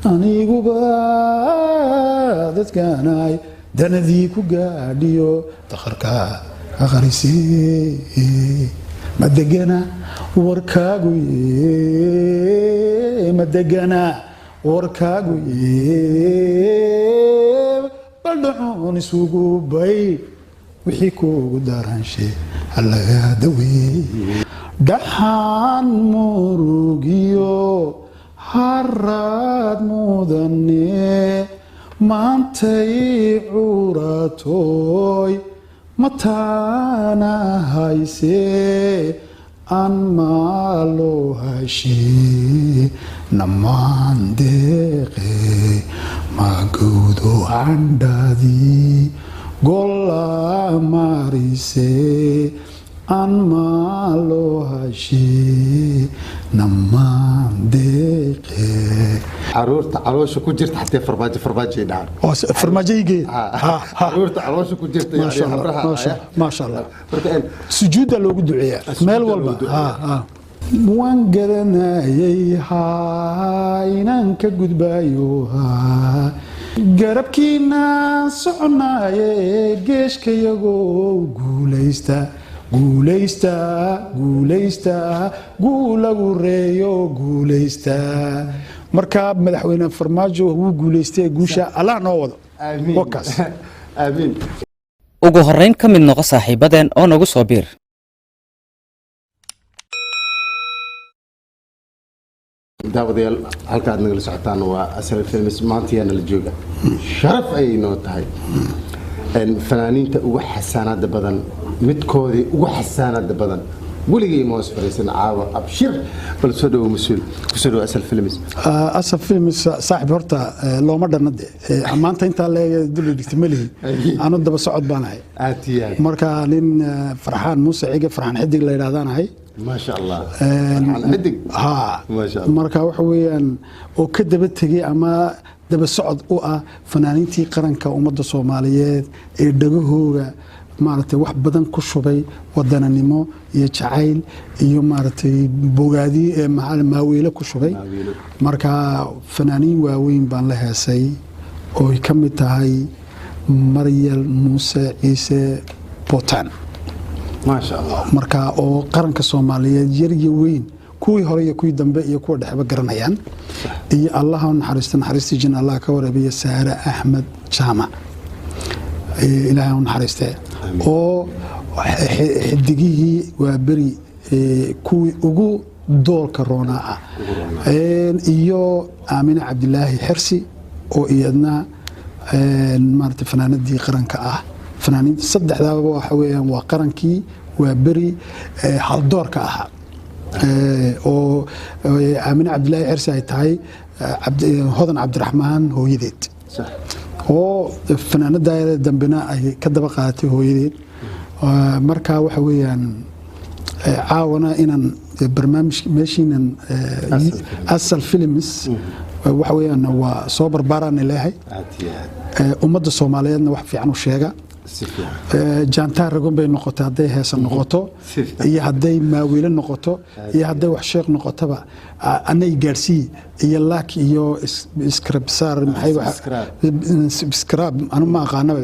Aniguba dadkanay danadii ku gaadhiyo dakharka aqarisee. Ma degana warkaagu, ma degana warkaagu, baldhacoon isugu bay wixii kuugu daranshe halaga daweey. Dhaxaan murugiyo haraad mudane maantay curatoy mataana hayse aan maaloo hashee namaan deeqe magowdo candhadii golla marise aan maaloo hashee namaan deeqe. Caruurta caloosha ku jirta xatee farmaajo farmaajoay dhahaan. Farmaajoygee. Caruurta caloosha ku jirta yani. Maasha Allah. Habraha. Maasha, maasha Allah. Marka Sujuudda loogu duceeyaa meel walba. Loogu duceeyaa. Waan garanayay haa inaan ka gudbayo, haa garabkiina soconaaye, geeshkayagoo guulaysta, guulaysta, guulaysta, guulagu reeyo, guulaysta. Marka madaxweyne Farmaajo wuu guulaystay, guusha Allah noo wado. Aamiin. Wakaas. Aamiin. Ugu horrayn ka mid noqo saaxiibadeen oo nagu soo biir. Daawadayaal, halka aad nagala socotaan waa Asal Films. Maanta yaa nala jooga? Sharaf ayay noo tahay. Fanaaniinta ugu xasaanada badan, midkoodii ugu xasaanada badan weligay ma hoos fadhiisan caawa. Abshir, bal soo dhawo mas-uul, kusoo dhawo Asal Films. Asal Films, saaxib, horta looma dhanna de. Maanta intaa leega dul dhigta ma lihi, anu daba socod baan ahay. Aad iyo aad. Marka nin Farxaan Muuse Cige, Farxaan Xidig la yidhahdaan ahay. Maasha Allah, Farxaan Xidig. Ha. Maasha Allah. Marka waxa weeyaan oo ka daba tegey ama daba socod u ah fanaaniintii qaranka ummadda Soomaaliyeed ee dhagahooga maaragtay wax badan ku shubay wadananimo iyo jacayl iyo maaragtay bogaadi ee maxaa maaweelo ku shubay. Maaweelo. Marka fanaaniin waaweyn baan la heesay oo ay ka mid tahay Maryal Muuse Ciise Botan. Maasha Allah. Marka oo qaranka Soomaaliyeed yar iyo weyn, kuwii hore iyo kuwii dambe iyo kuwa dhexeba garanayaan, iyo Allaha u naxariisto, naxariistii jin Allah ka waraabiya, Saare Axmed Jaamac. Ilaahay u naxariistee, oo xidigihii waa beri kuwii ugu doolka roonaa ah, iyo Aamine Cabdilaahi Xersi oo iyadna maarata fanaanadii qaranka ah. Fanaaniinta saddexdaaba waxa weeyaan waa qarankii waa beri haldoorka ahaa, oo Aamine Cabdilaahi Xersi ay tahay Hodan Cabdiraxmaan hooyadeed, oo fanaanada dambena ay ka daba qaadatay hooyadeed. Marka waxa weeyaan caawana inaan barnaamij meeshiinan Asal Films waxa weeyaan waa soo barbaaraan leeyahay. Ummadda Soomaaliyeedna wax fiican u sheega. Jaantaar ragon bay noqotay hadday heesa noqoto iyo hadday maawiilo noqoto iyo hadday wax sheekh noqotoba, anay gaadhsii iyo like iyo subscribe, maxay, subscribe anu ma aqaanaba,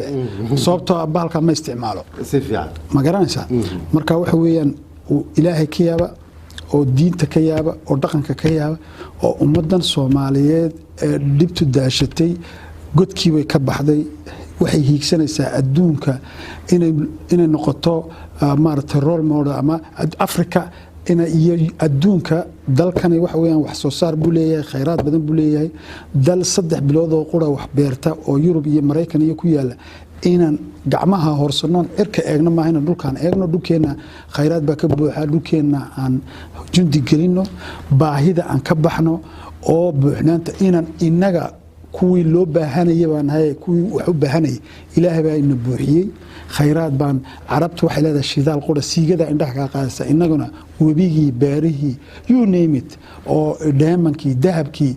sababtoo ah bahalka ma isticmaalo. Ma garanaysaa? Marka waxa weeyaan Ilaahay ka yaaba oo diinta ka yaaba oo dhaqanka ka yaaba oo ummaddan Soomaaliyeed ee dhibtu daashatay godkii bay ka baxday, waxay hiigsanaysaa adduunka inay noqoto maaragtay role model ama Africa iyo adduunka. Dalkani waxa weeyaan wax soo saar buu leeyahay, khayraad badan buu leeyahay. Dal 3 bilood oo qura wax beerta oo Yurub iyo Maraykan iyo ku yaala inaan gacmaha horsanoon cirka eegno maaha, inaan dhulkaan eegno. Dhulkeenna khayraad baa ka buuxa, dhulkeenna aan jundi gelino, baahida aan ka baxno oo buuxnaanta inaan inaga kuwii loo baahanaya baan nahay, kuwii wax u baahanayay Ilaahay baa ina buuxiyey khayraad baan. Carabtu waxay leedahay shidaal qura, siigada indhaha kaa qaadaysa, innaguna webigii, beerihii, you name it, oo dheemankii, dahabkii,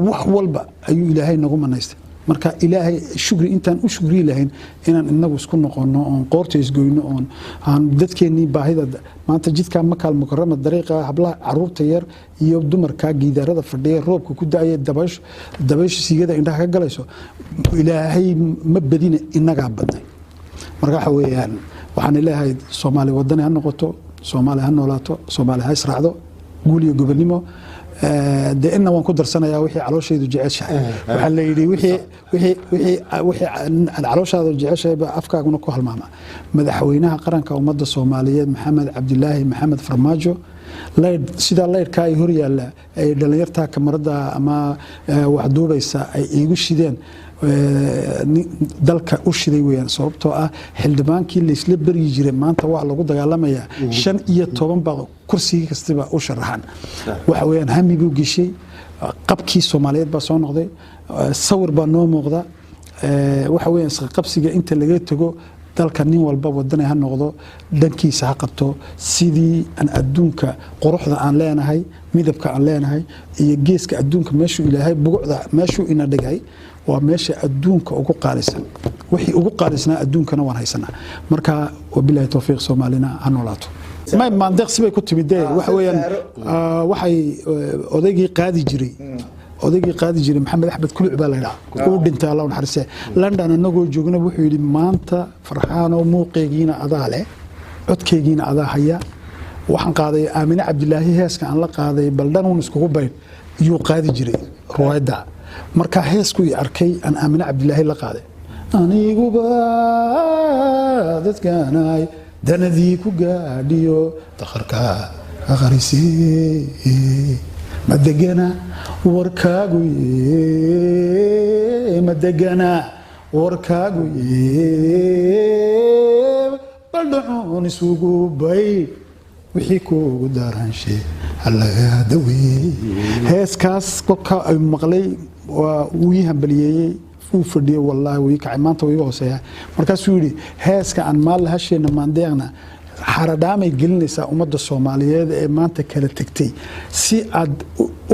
wax walba ayuu Ilaahay nagu manaystay. Marka Ilaahay shukri intaan u shukri lahayn inaan inagu isku noqono oon qoorta isgoyno, oon aan dadkeennii baahida maanta jidkaa Makaal Mukarama, dariiqa hablaha, caruurta yar iyo dumarka giidaarada fadhiya, roobka ku da-aya, dabayshu siigada indhaha ka galayso. Ilaahay ma badina, inagaa badnay. Marka waxa weeyaan, waxaan leeyahay Soomaali wadani ha noqoto, Soomaali ha noolaato, Soomaali ha israacdo, guul iyo gobonimo. Dee inna waan ku darsanayaa wixii calooshaydu jeceshahay. Waxaa la yidhi wixii calooshaadu jeceshahay ba afkaaguna ku halmaama. Madaxweynaha qaranka ummadda Soomaaliyeed, Maxamed Cabdilaahi Maxamed Farmaajo, laydh sidaa laydhkaa ay hor yaalla ay dhallinyartaa kamarada ama wax duubaysa ay iigu shideen, dalka u shiday weyaan. Sababtoo ah xildhibaankii laysla beryi jiray maanta waa lagu dagaalamayaa, 15 baa kursigii kastaba u sharaxan. Waxa weyaan, hami buu geshay, qabkii Soomaaliyeed baa soo noqday, sawir baa noo muuqda. Waxa weyaan, isqabsiga inta laga tago, dalka nin walba wadani ha noqdo, dhankiisa ha qabto, sidii aan adduunka quruxda aan leenahay, midabka aan leenahay iyo geeska adduunka meeshuu Ilaahay bugucda meeshuu ina dhigay waa meesha adduunka ugu qaalisan. Wixii ugu qaalisnaa adduunkana waan haysanaa. Marka wabilahi towfiiq, Soomaalina ha noolaato. May, Maandeeq sibay ku timid dee. Waxa weeyaan, waxay odaygii qaadi jiray Maxamed Axmed Kuluc baa la yidhaha, uu dhintay, Allah u naxariistee. London anagoo joogna wuxuu yidhi: "Maanta Farxaanow, muuqeygiina adaa leh, codkeygiina adaa haya." Waxaan qaaday Aamine Cabdilaahi, heeska aan la qaaday "Baldhanuun Iskugu Baydh" iyuu qaadi jiray ruwaayadda. Marka heesku i arkay aan Aamine Cabdilaahi la qaaday, aniguba dadkanay danadii ku gaadhiyo dakharka aqarisee, madegana warkaagu ye, madegana warkaagu ye, baldhacuun isugu baydh, wixii kuugu daranshe halaga daweey. Heeskaas kolka ay maqlay waa wuu ii hambaliyeeyey, wuu fadhiyey, wallaahi wuu ii kacay, maanta wuu iga hooseeyaa. Markaasuu yidhi: "Heeska aan maalla hasheena Maandeeqna xaradhaamay gelinaysaa ummadda Soomaaliyeed ee maanta kala tegtay, si aad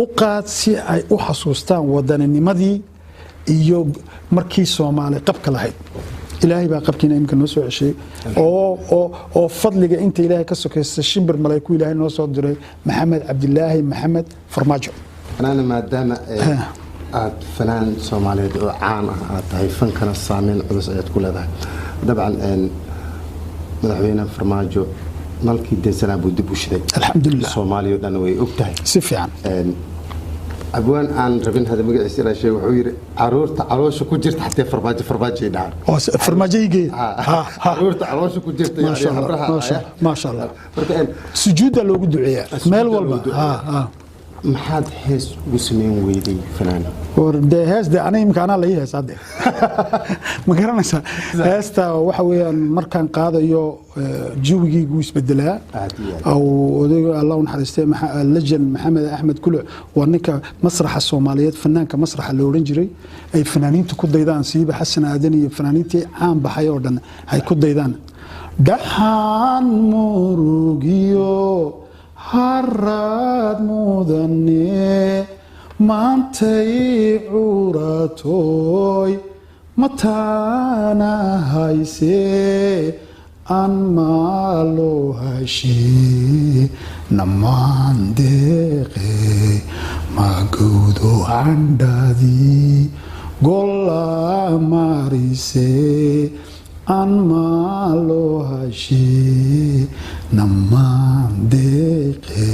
u qaad, si ay u xasuustaan wadaninimadii iyo markii Soomaali qabka lahayd." Ilaahay baa qabkiina imika noo soo ceshay, oo fadliga inta Ilaahay ka sokaysta shimbir malayku Ilaahay noo soo diray, Maxamed Cabdilaahi Maxamed Farmaajo. Fanaana, maadaama aad fanaan Soomaaliyeed oo caan ah aad tahay, fankana saameyn culus ayaad ku leedahay. Dabcan madaxweyne Farmaajo nalkii dansanaa buu dib u shiday. Alxamdulilah. Soomaaliya o dhan way og tahay. Si fiican. Abwaan aan rabin hada magaciisa inaan sheego wuxuu yidhi: "Caruurta caloosha ku jirta xatee Farmaajo Farmaajoay dhahaan." Oo Farmaajo igee. Caruurta caloosha ku jirta, yani Maasha Allah, habraha. Maasha Allah, maasha Allah. Marka Sujuudda loogu duceeyaa meel Sujuudda walba. loogu duceeyaa. Maxaad hees ugu sameyn weyday, fanaan? War dee, hees dee aniga imika anaa la ii heesaa dee, ma garanaysaa? Heesta waxa weeyaan, markaan qaadayo jawigaygu isbedelaa. Aad iyo aad. Aw odayga, Allah u naxariistay, legend Maxamed Axmed Kuluc, waa ninka masraxa Soomaaliyeed, fanaanka masraxa la odhan jiray, ay fanaaniinta ku daydaan, siiba Xasan Aadan iyo fanaaniintii caan baxay oo dhan ay ku daydaan. Dhaxaan murugiyo haraad mudane maantay curatoy mataana hayse, aan maalo heshe namaan deeqe, magowdo candhadii golla marise, aan maalo heshe namaan deeqe.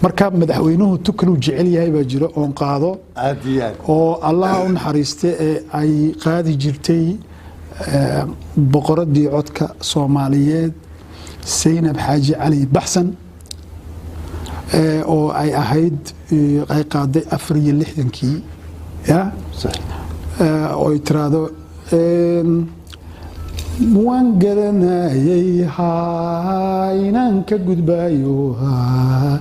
Marka madaxweynuhu tukaluu jecel yahay baa jiro oon qaado Aad iyo aad. oo Allaha u naxariista ee ay qaadi jirtay boqoradii codka Soomaaliyeed, Saynab Xaaji Cali Baxsan, oo ay ahayd ay qaaday 64-kii ya. Sax. Oo ay tiraahdo: "Waan garanayay haa inaan ka gudbayo, haa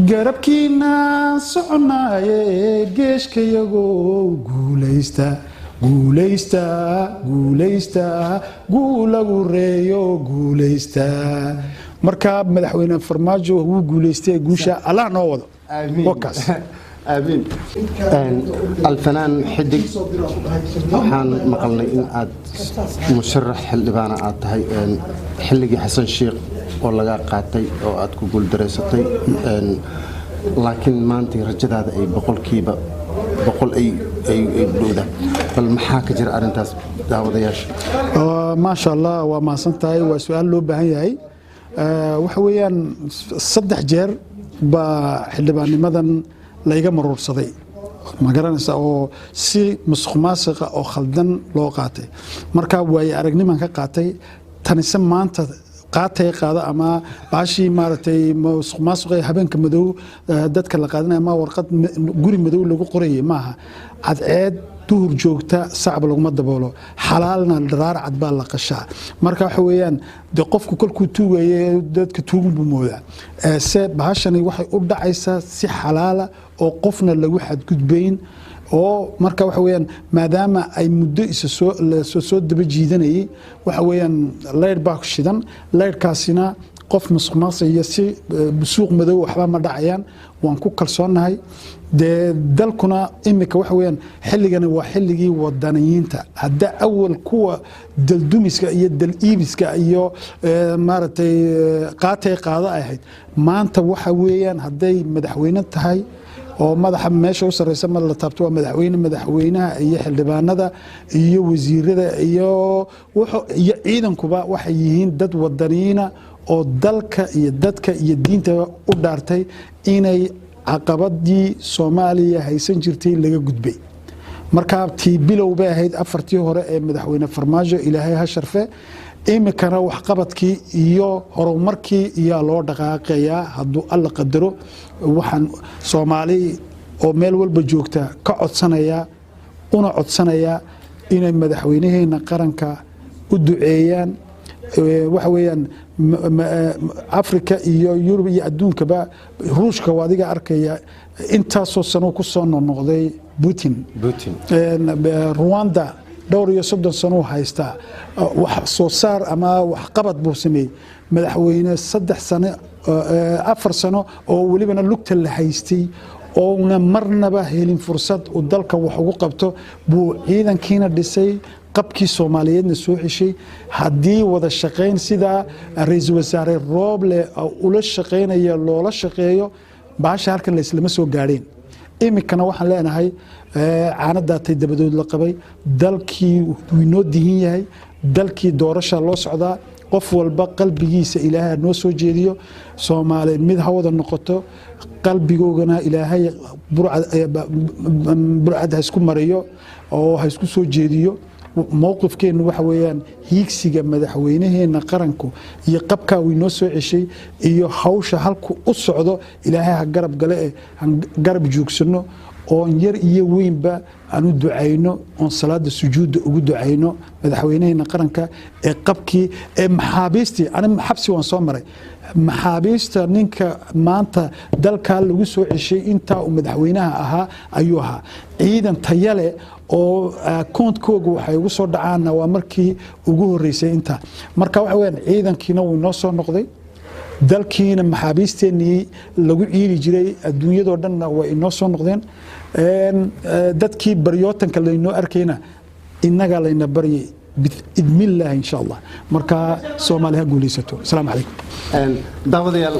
garabkiinaan soconaaye, geeshkayagoo guulaysta, guulaysta, guulaysta, guulagu reeyo, guulaysta." Marka madaxweyne Farmaajo wuu guulaystay, guusha Allah noo wado. Aamiin. Wakaas. Aamiin. Alfanaan Xidig, waxaan maqalnay in aad musharax xildhibaana aad tahay xilligii Xasan Sheikh oo lagaa qaatay oo aad ku guuldareysatay, laakiin maanta rajadaada ay 100% ay dhowda. Bal maxaa ka jira arrintaas, daawadayaasha? Maasha Allah, waa mahadsan tahay. Waa su-aal loo baahan yahay. Waxa weeyaan, saddex jeer baa xildhibaannimadan layga maruursaday, ma garanaysa, oo si musuq maasiqa oo khaldan loo qaatay. Marka waaye aragniman ka qaatay tanise maanta qaatay qaada ama baashii maaragtay musuq maasuqa ee habeenka madow dadka la qaadanaya ama warqad guri madow lagu qorayay maaha. Cadceed duhur joogta sacab laguma daboolo, xalaalna dharaar cad baa la qashaa. Marka waxa weeyaan, de qofku kolkuu tuugaye dadka tuugun buu moodaa. Se bahashani waxay u dhacaysaa si xalaala oo qofna lagu xadgudbayn, oo marka waxa weeyaan, maadaama ay muddo isa soo lasoo soo daba jiidanayay, waxa weeyaan leyrh baa shidan. Leyrhkaasina qof musuq maasuq iyo si suuq madow waxba ma dhacayaan. Waan ku kalsoonnahay. Dee dalkuna imika waxa weeyaan xilligani waa xilligii wadaniyiinta. Hadda awal kuwa daldumiska iyo dal iibiska iyo maaragtay qaatay qaado ahayd, maanta waxa weeyaan hadday madaxweyne tahay oo madaxa meesha u sarreysa ma la taabto, waa madaxweyne. Madaxweynaha iyo xildhibaanada iyo wasiirada iyo iyo ciidankuba waxay yihiin dad wadaniyiina oo dalka iyo dadka iyo diinta u dhaartay inay caqabadii Soomaaliya haysan jirtay laga gudbay. Marka tii bilow bay ahayd afartii hore ee madaxweyne Farmaajo, Ilaahay ha sharfe. Imikana waxqabadkii iyo horumarkii iyaa loo dhaqaaqayaa hadduu Alla qadaro. Waxaan Soomaali oo meel walba joogta ka codsanayaa una codsanayaa inay madaxweynaheena qaranka u duceeyaan. Waxa weeyaan, Africa iyo Yurub iyo adduunkaba, Ruushka waa adiga arkaya, intaasoo sano ku soo noqnoqday Putin. Putin. Rwanda dhowr iyo 30 sano haystaa. Wax soo saar ama waxqabad buu sameeyey madaxweyne 3 sano, 4 sano oo welibana lugta la haystay ouna marnaba helin fursad uu dalka wax ugu qabto buu ciidankiina dhisay, qabkii Soomaaliyeedna soo xeshay. Haddii wada shaqayn sidaa ra-iisul wasaare Rooble ula shaqaynaya loola shaqeeyo, baasha halkan layslama soo gaadheen. Iminkana waxaan leenahay caanadaatay dabadood la qabay. Dalkii wuu inoo dihin yahay, dalkii doorasha loo socdaa. Qof walba qalbigiisa Ilaahay noo soo jeediyo. Soomaali mid ha wada noqoto, qalbigoogana Ilaahay burcad ha isku mariyo oo ha isku soo jeediyo. Mowqifkeennu waxa weeyaan hiigsiga madaxweynaheena qaranku iyo qabkaa uu inoo soo ceshay iyo hawsha halku u socdo, Ilaahay ha garab gale eh, han garab joogsano oon yar iyo weynba aan u ducayno, oon salaada sujuudda ugu ducayno madaxweynaheena qaranka ee qabkii ee maxaabiistii. Ani xabsi waan soo maray. Maxaabiista ninka maanta dalkaa lagu soo ceshay intaa uu madaxweynaha ahaa ayuu ahaa. Ciidan tayale oo koonkooga waxay ugu soo dhacaanna waa markii ugu horeysay intaa. Marka waxa weyaan, ciidankiina wuu inoo soo noqday, dalkiina maxaabiisteenii lagu ciili jiray adduunyadoo dhanna way inoo soo noqdeen. Dadkii baryootanka laynoo arkayna innagaa layna baryay, biidnillahi, insha Allah. Marka Soomaali ha guulaysato. Asalaamu calaykum. Daawadayaal,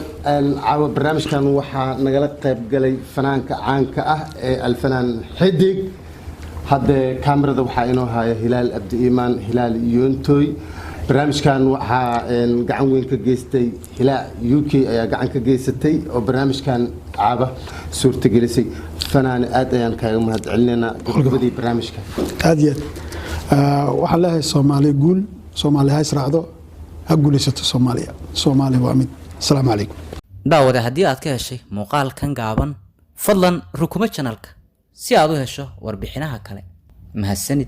caawa barnaamijkan waxaa nagala qayb galay fanaanka caanka ah ee Alfanaan Xidig. Haddee kaamirada waxaa inoo haya Hilaal Abdi Iimaan, Hilaal Yoontoy. Barnaamijkan waxaa gacan weyn ka geystay Hilaac UK ayaa gacan ka geysatay oo barnaamijkan caaba suurtagelisay. Fanaane, aad ayaan kaaga mahad celinaynaa gabagabadii barnaamijka. Aad iyo aad waxaan leeyahay, Soomaali guul, Soomaali ha israacdo, ha guulaysato Soomaaliya. Soomaaliya waa mid. Asalaamu calaykum. Daawade, haddii aad ka heshay muuqaalkan gaaban, fadlan rukumo channelka si aad u hesho warbixinaha kale. Mahadsanid.